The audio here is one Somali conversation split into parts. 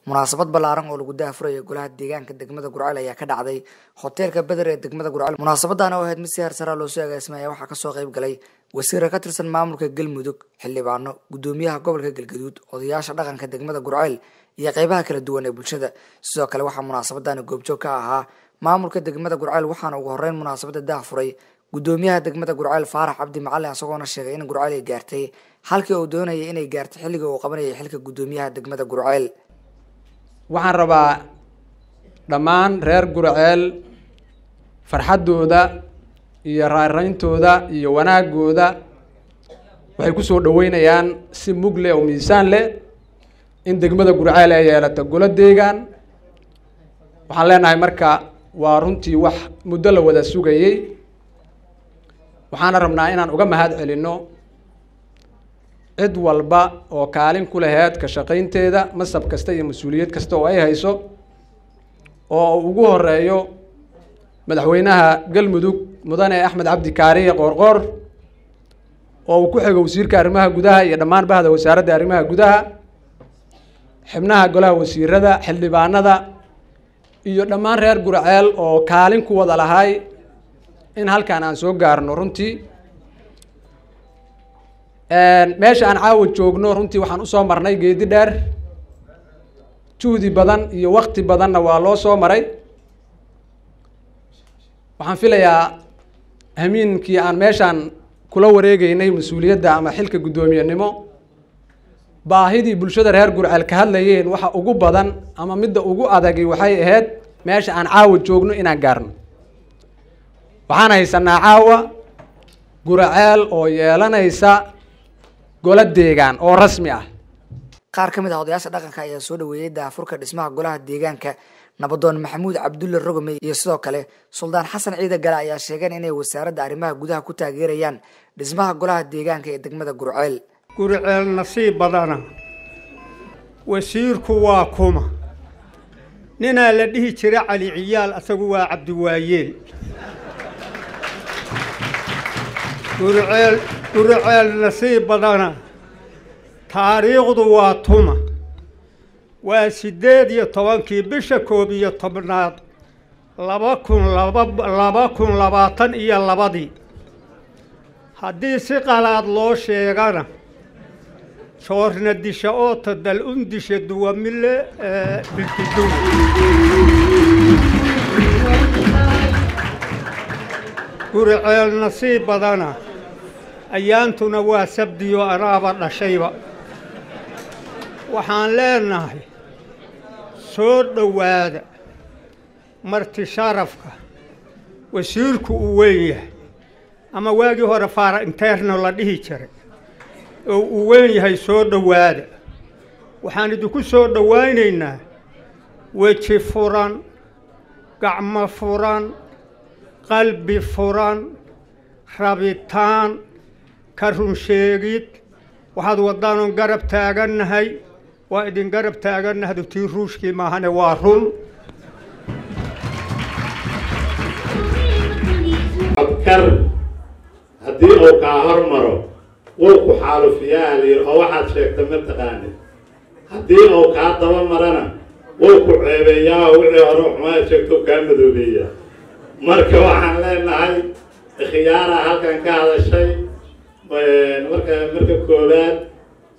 Munaasabad ballaaran oo lagu daahfurayo golaha deegaanka degmada Gurceel ayaa ka dhacday hoteelka Beder ee degmada Gurceel. Munaasabadan oo ahayd mid si heer sare loo soo agaasimay ayaa waxaa kasoo qayb galay wasiiro ka tirsan maamulka Galmudug, xildhibaano, gudoomiyaha gobolka Galgaduud, odayaasha dhaqanka degmada Gurceel iyo qeybaha kala duwan ee bulshada. Sidoo kale waxaa munaasabadani goobjoog ka ahaa maamulka degmada Gurceel, waxaana ugu horeyn munaasabada daahfuray gudoomiyaha degmada Gurceel Faarax Cabdi Macalin, isagoona sheegay in Gurceel ay gaartay halkii uu doonayay inay gaartay xilligii uu qabanayay xilka gudoomiyaha degmada Gurceel. Waxaan rabaa dhammaan reer Gurceel farxaddooda iyo raarayntooda iyo wanaagooda waxay ku soo dhaweynayaan si mug leh oo miisaan leh in degmada Gurceel ay yeelato golo deegaan. Waxaan leenahay marka waa runtii wax muddo la wada sugayey, waxaana rabnaa inaan uga mahad celinno cid walba oo kaalin ku laheyd ka shaqaynteeda, masab kasta iyo mas-uuliyad kasta oo ay hayso, oo ugu horeeyo madaxweynaha Galmudug Mudane Axmed Cabdi Kaariye Qoorqoor, oo uu ku xigo wasiirka arrimaha gudaha iyo dhammaan bahda wasaaradda arrimaha gudaha, xubnaha golaha wasiirada, xildhibaanada iyo dhammaan reer Gurceel oo kaalin ku wada lahay in halkan aan soo gaarno. Runtii meesha aan caawa joogno runtii waxaan usoo marnay geedi dheer, juhdi badan iyo wakti badanna waa loo soo maray. Waxaan filayaa hamiinkii aan meeshaan kula wareegeynay mas-uuliyadda ama xilka guddoomiyenimo, baahidii bulshada reer Gurceel ka hadlayeen waxa ugu badan ama midda ugu adagi waxay ahayd meesha aan caawa joogno inaan gaarno. Waxaan haysanaa caawa Gurceel oo yeelanaysa golo deegaan oo rasmi ah. Qaar ka mid ah odayaasha dhaqanka ayaa soo dhaweeyey daahfurka dhismaha golaha deegaanka. Nabadoon Maxamuud Cabdulle Rogome iyo sidoo kale Suldaan Xasan Ciide Gale ayaa sheegeen inay wasaaradda arrimaha gudaha ku taageerayaan dhismaha golaha deegaanka ee degmada Gurceel. Gurceel nasiib badana, wasiirku waa kuma ninaa la dhihi jira Cali Ciyaal, asagu waa Cabdiwaayeel. Gurceel, Gurceel nasiib badana, taariikhdu waa tuma, waa 18-kii bisha 11aad 2022-dii. Haddii si qalaad loo sheegana soorna disha oota dal undisha duwamile biltiduwa. Gurceel nasiib badana, ayaantuna waa sabdiyo anaaba dhashayba. Waxaan leenahay soo dhowaada marti sharafka wasiirku uu weyn yahay, ama waagii hore faara interno la dhihi jiray oo uu weyn yahay, soo dhowaada. Waxaan idinku soo dhowaynaynaa weji furan, gacmo furan, qalbi furan, rabitaan ka run sheegid. Waxaad waddaanoon garab taagannahay, waa idin garab taagannahay. Tii ruushkii maahane waa run. Codkar haddii uu kaa hormaro wuu ku xaalufiyaa layidhi, oo waxaad sheegta ma taqaanid. Haddii uu kaa daba marana wuu ku ceebeeyaa, oo wixii hore xumaad sheegto kaa madoobeeyaa. Marka waxaan leenahay khiyaara halkan ka hadashay. Marka koowaad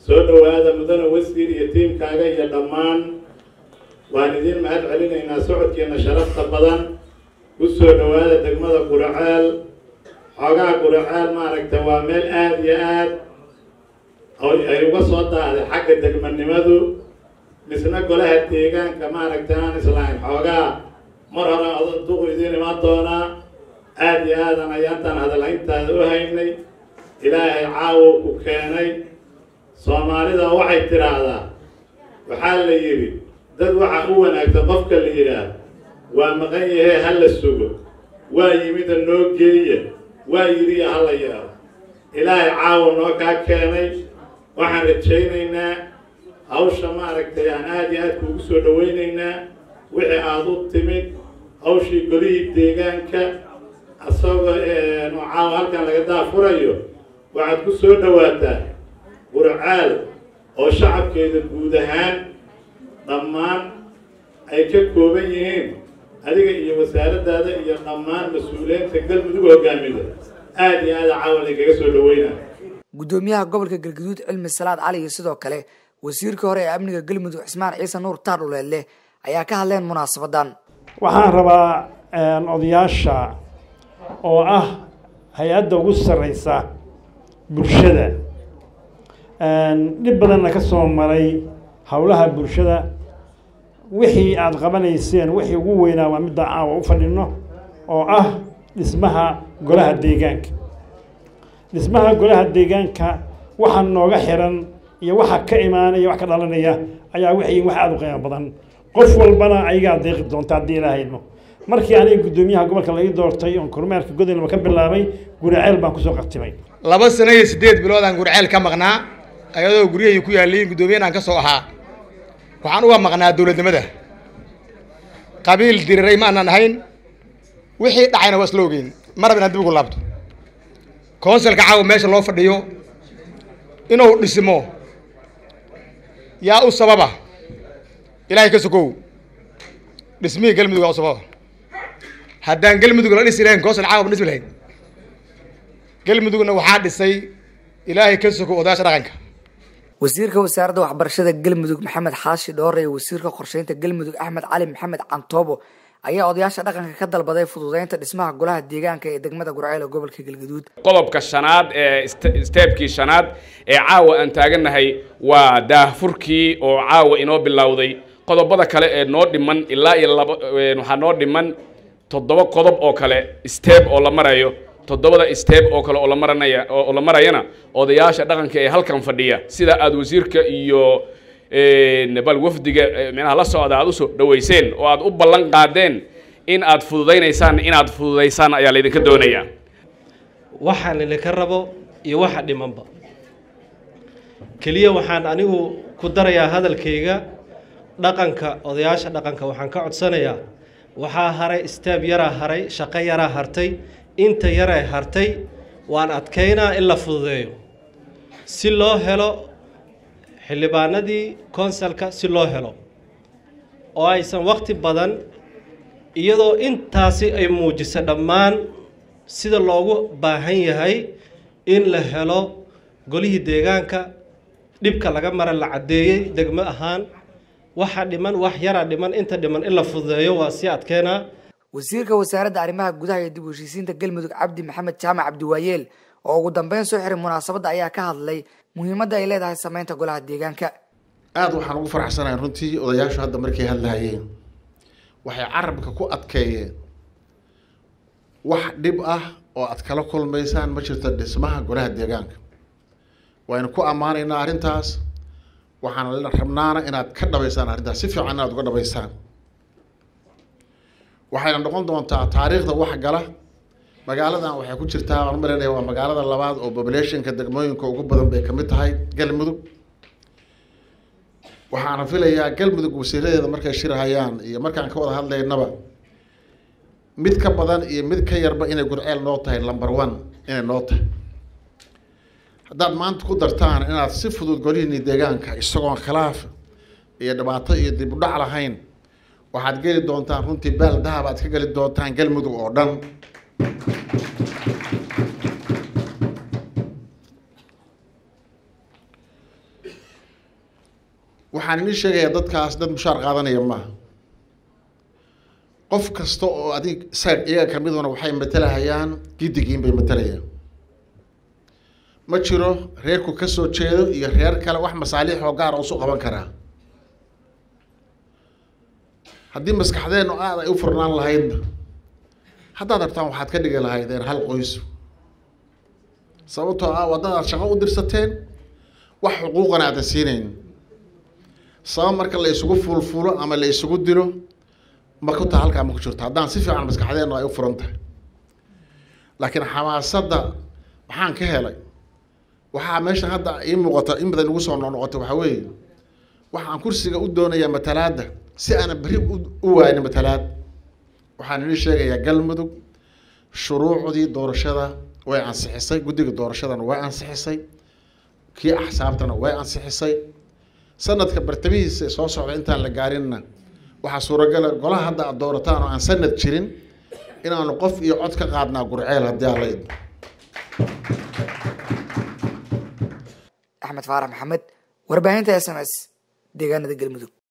soo dhowaada mudane wasiir iyo tiimkaaga iyo dhammaan, waan idiin mahad celinaynaa socodkiina sharafta badan. Ku soo dhowaada degmada Gurceel. Xoogaa Gurceel maaragta waa meel aada iyo aad ay uga soo daahday xagga degmanimadu, misna golaha deegaanka maaragta aan islahayn xoogaa mar hore duqu idiin imaan doonaa. Aada iyo aadan ayaantaan hadalhayntaada u haynay, Ilaahay caawow ku keenay. Soomaalida waxay tidhaahdaa, waxaa la yidhi dad waxaa u wanaagsan qofka la yidhaah waa maqan yahee ha la sugo, waa yimida noo geeya, waa yidhiya ha la yeelo. Ilaahay caawa noo kaa keenay. Waxaan rajaynaynaa hawsha maaragtay aan aada iyo aad kuugu soo dhawaynaynaa wixii aada u timid, hawshii golihii deegaanka asagoo oo caawa halkan laga daafurayo. Waxaad ku soo dhowaataa Gurceel oo shacabkeeda guud ahaan Dhammaan ay ka kooban yihiin adiga iyo wasaaraddaada iyo dhammaan mas-uuliyiinta Galmudug hogaamida, aada iyo aada caawa idinkaga soo dhaweynaa. Gudoomiyaha gobolka Galgaduud Cilmi Salaad Cali iyo sidoo kale wasiirka hore ee amniga Galmudug Cismaan Ciise Nuur Taardhuleedleh ayaa ka hadleen munaasabadan. Waxaan rabaa odayaasha oo ah hay-adda ugu sarreysa bulshada, dhib badanna ka soo maray howlaha bulshada, wixii aada qabanayseen wixii ugu weynaa waa midda caawa u fadhino oo ah dhismaha golaha deegaanka. Dhismaha golaha deegaanka waxa nooga xiran iyo waxa ka imaanaya, wax ka dhalanaya ayaa wixii wax aada u qiimo badan, qof walbana ayagaa deeqi doonta haddii Ilaahay idmo. Markii aniga guddoomiyaha gobolka laga doortay oon kormeerka Godolnimo ka bilaabay, Guriceel baan kusoo qatimay. 2 sano iyo 8 bilood aan Guriceel ka maqnaa, ayadoo guryahii ku yaalliin guddoomiyahan aan ka soo ahaa. Waxaan uga maqnaa dowladnimada, qabiil diriray ma aanan ahayn, wixii dhacayna waa isla ogeyn. Marab inaad dib ugu laabto koonsalka caawa meesha loo fadhiyo inuu dhismo yaa u sababa? Ilaahay ka sokow, dhismihii Galmudug yaa u sababa. Haddaan Galmudug la dhisi lahayn, koonsal caawa ma dhismi lahayn. Galmudugna waxaa dhisay, Ilaahay ka sokow, odayaasha dhaqanka. Wasiirka wasaaradda waxbarashada Galmudug Maxamed Xaashi Dhoore iyo wasiirka qorsheynta Galmudug Axmed Cali Maxamed Cantoobo ayaa odayaasha dhaqanka ka dalbaday fududeynta dhismaha golaha deegaanka ee degmada Gurceel ee gobolka Galgaduud. Qodobka shanaad ee steebkii shanaad ee caawa aan taagannahay waa daahfurkii oo caawa inoo bilowday. Qodobada kale ee noo dhiman ilaa iyo laba, waxaa noo dhiman 7 qodob oo kale steeb oo la marayo. 7da steeb oo kale oo la maranaya oo la marayana, odayaasha dhaqanka ee halkan fadhiya, sida aada wasiirka iyo bal wafdiga micnaha la socda aad usoo dhaweyseen oo aad u ballan qaadeen in aad fududaynaysaan, inaad fududaysaan ayaa laydinka doonayaa. Waxaan idinka rabo iyo waxa dhimanba keliya waxaan anigu ku darayaa hadalkayga dhaqanka. Odayaasha dhaqanka waxaan ka codsanayaa, waxaa haray isteeb yaraa haray, shaqo yaraa hartay. Inta yaree hartay waan adkaynaa in la fududeeyo si loo helo xildhibaanadii koonsalka, si loo helo oo aysan waqti badan, iyadoo intaasi ay muujisa dhammaan sida loogu baahan yahay in la helo golihii deegaanka. Dhibka laga mara la caddeeyey, degmo ahaan waxa dhiman wax yaraa dhiman, inta dhiman in la fududeeyo waa sii adkeynaa. Wasiirka wasaaradda arrimaha gudaha iyo dib u heshiisiinta Galmudug Cabdi Maxamed Jaamac Cabdiwaayeel oo ugu dambeyn soo xiray munaasabadda ayaa ka hadlay muhiimadda ay leedahay sameynta golaha deegaanka. Aada waxaan ugu faraxsanahay runtii odayaashu hadda markay hadlahayeen waxay carabka ku adkeeyeen wax dhib ah oo aad kala kulmaysaan ma jirto dhismaha golaha deegaanka. Waynu ku ammaanaynaa arrintaas, waxaan rabnaana inaad ka dhabaysaan arrintaas, si fiican inaad uga dhabaysaan. Waxayna noqon doontaa taariikhda wax gala. Magaaladan waxay ku jirtaa, waan umaleynaya, waa magaalada labaad oo populationka degmooyinka ugu badan bay kamid tahay Galmudug. Waxaana filayaa Galmudug wasiiradeeda markay shirahayaan iyo markaan ka wada hadlaynaba, mid ka badan iyo mid ka yarba inay Gurceel noo tahay number 1 inay noo tahay. Haddaad maanta ku dartaan inaad si fudud golihiini deegaanka isagoon khilaaf iyo dhibaato iyo dib u dhac lahayn, waxaad geli doontaan runtii baal dahab aad ka geli doontaan Galmudug oo dhan. Waxaan inii sheegayaa, dadkaas dad mushaar qaadanaya maaha. Qof kasta oo adig isaga iyaga kamiduna waxay matalahayaan giddigiin bay matalayaan. Ma jiro reerku ka soo jeedo iyo reer kale wax masaaliix oo gaara usu qaban karaa. Haddii maskaxdeennu aada ay u furnaan lahaydna, haddaad rabtaan waxaad ka dhigi lahaydeen hal qoys, sababtoo ah waddadaad shaqo u dirsateen wax xuquuqana aadan siinayn. Sabab marka la isugu fuulfuulo ama la isugu dilo ma ku taha halkaa ma ku jirto haddaan si fiican maskaxdeennu ay u furan tahay. Laakiin xamaasadda maxaan ka helay? Waxaa meeshan hadda ii muuqata in badan igu soo noqnoqota waxaa weeye, waxaan kursiga u doonayaa matalaadda si aanan berri u waaynin matalaad. Waxaan inii sheegayaa, Galmudug shuruucdii doorashada way ansixisay, guddiga doorashadana way ansixisay, kii axsaabtana way ansixisay. Sanadka bartamihiisa soo socda intaan la gaarinna waxaa suuragala golaha hadda aad doorataan oo aan sanad jirin inaanu qof iyo cod ka qaadnaa Gurceel haddii aan la idmo. Axmed Faarax Maxamed, warbaahinta SMS, deegaanada Galmudug.